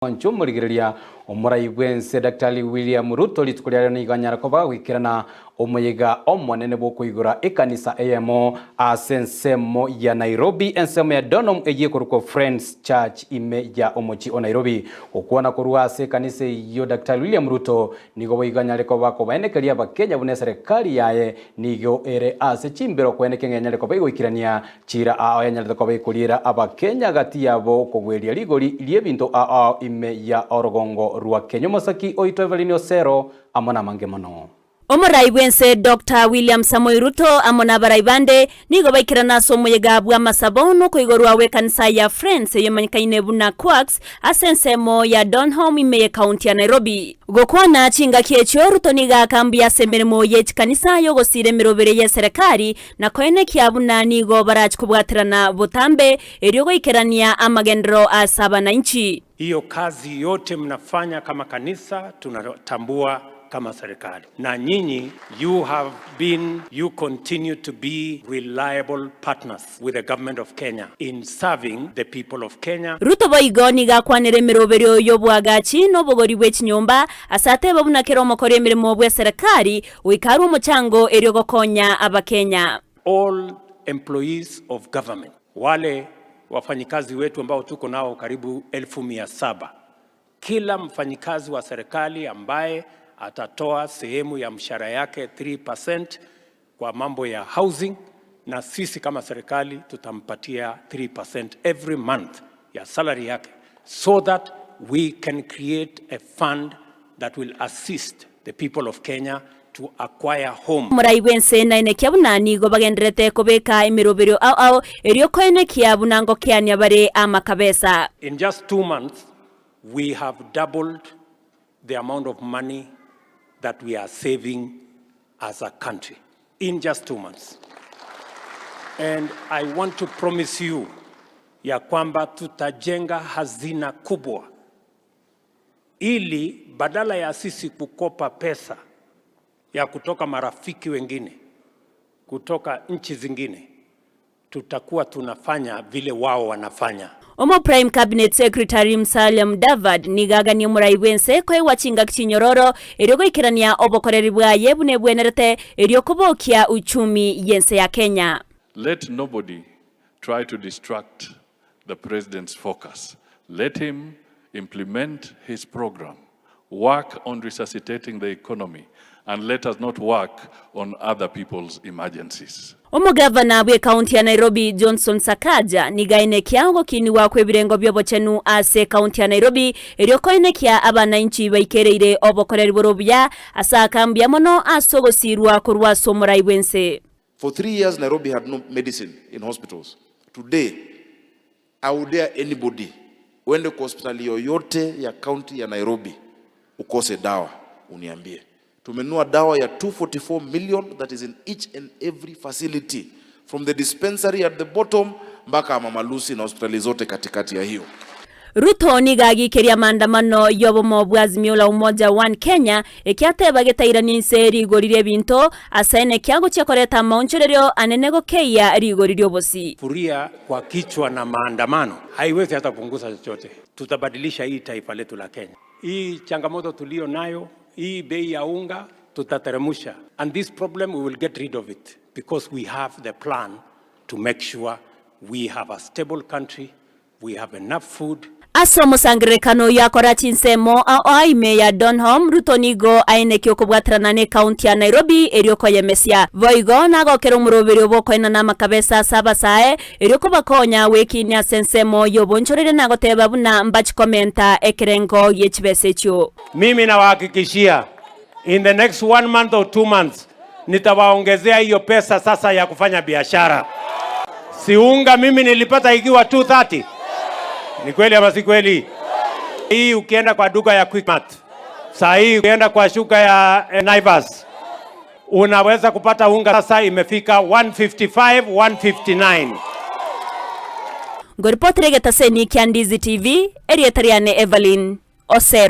Mwanche omorigereria omorai bw'ense Daktari William Ruto rituko riario nigo anyara koba goikerana omoyega omonene bw'okoigora ekanisa eyemo ase ensemo ya Nairobi ensemo ya Donholm eyio ekorokwa Friends Church ime ya omochie o Nairobi. Gokwana korwa ase ekanisa eyio Daktari William Ruto Nigo boigo anyare koba kobaenekeria Abakenya buna eserekari yaye nigo ere ase chimbero koenekia ng'a enyare koba egoikerania chiira ao yanyarete koba ekoriera Abakenya gati yabo okogweria rigori ri'ebinto ao ao ime ya orogongo rwa Kenya. Omosaki oito Evelyn Osero amo namange mono. Omorai bw'ense Doctor William Samoei Ruto amo nabarai bande nigo baikerana ase omoyega bw'amasabo na okoigorwa gw'ekanisa ya Friends eyio emanyekaine buna Quacks ase ensemo ya Donholm ime y'ekaunti ya Nairobi. Gokwana chingaki echio, Ruto nigo akambuya ase emeremo ye chikanisa y'ogosiira emerobere y'eserekari na koenekia buna nigo barachi kobwaterana botambe erio goikerania amagenderero ase abanainchi. Hiyo kazi yote mnafanya kama kanisa tunatambua kama serikali na nyinyi you have been you continue to be reliable partners with the government of Kenya in serving the people of Kenya. Ruto boigo nigo akwanire emeroberio y'oboagachi na obogori bwe chinyomba, ase ateba buna kera omokori emeremo bw'eserekari goika arwe omochango erio gokonya Abakenya. All employees of government, wale wafanyikazi wetu ambao tuko nao karibu 700,000, kila mfanyikazi wa serikali ambaye atatoa sehemu ya mshahara yake 3% kwa mambo ya housing, na sisi kama serikali tutampatia 3% every month ya salary yake so that we can create a fund that will assist the people of Kenya to acquire home. Omorai bw'ense naenekia buna nigo bagendererete kobeka emeroberio ao ao, erio koenekia buna ngokeania bare amakabesa. In just 2 months, we have doubled the amount of money that we are saving as a country. In just 2 months. And I want to promise you ya kwamba tutajenga hazina kubwa ili badala ya sisi kukopa pesa ya kutoka marafiki wengine kutoka nchi zingine, tutakuwa tunafanya vile wao wanafanya. Omo Prime Cabinet Secretary Musalia Mudavadi nigo aganie omorai bw'ense koegwa chingaki chinyororo erio goikerania obokoreri bwaye buna ebwenerete erio kobokia uchumi y'ense ya Kenya. Let nobody try to distract the president's focus. Let him implement his program, work on resuscitating the economy, and let us not work on other people's emergencies. Omogavana bw'ekaunti ya Nairobi Johnson Sakaja nigo aenekia ogokinigwa kw'ebirengo bi'obochenu ase ekaunti ya Nairobi erio koenekia abanainchi baikereire obokoreri bore obuya ase aka mbuya mono ase ogosirwa korwa ase omorai bw'ense. For 3 years, Nairobi had no medicine in hospitals. Today, I would dare anybody, uende kwa hospitali yoyote ya county ya Nairobi, ukose dawa, uniambie. Tumenunua dawa ya 244 million that is in each and every facility from the dispensary at the bottom mpaka Mama Lucy na hospitali zote katikati ya hiyo. Ruto nigo agikeria maandamano y'obomo bwa Azimio la Umoja One Kenya ekiateba getairania inse rigori ri'ebinto ase enekia gochia koreta amaonchorerio anene gokeia rigori ri'obosi. Furia kwa kichwa na maandamano haiwezi hata kupunguza chochote. Tutabadilisha hii taifa letu la Kenya. Hii changamoto tulio nayo, hii bei ya unga tutateremusha, and this problem we will get rid of it because we have the plan to make sure we have a stable country, we have enough food. Ase omosangererekano oyo akora chinsemo ao ime ya Donholm, Ruto nigo aenekia okobwaterana na ekaunti ya Nairobi erio koyemesia. Boigo nagokera omoroberio bw'okoenana amakabesa ase abasae erio kobakonya gwekinia ase ensemo y'obonchoreria na goteba buna mbachikomenta ekerengo gie chibesa echio. Mimi nawahakikishia in the next one month or 2 months nitawaongezea hiyo pesa sasa ya kufanya biashara. Si unga mimi nilipata ikiwa 230. Ni kweli ama si kweli? Hii ukienda kwa duka ya Quickmart, saa hii ukienda kwa shuka ya Naivas unaweza kupata unga sasa imefika 155, 159. Ngoripotire getaseni kia Ndizi TV, erieta riane Evelyn Osero.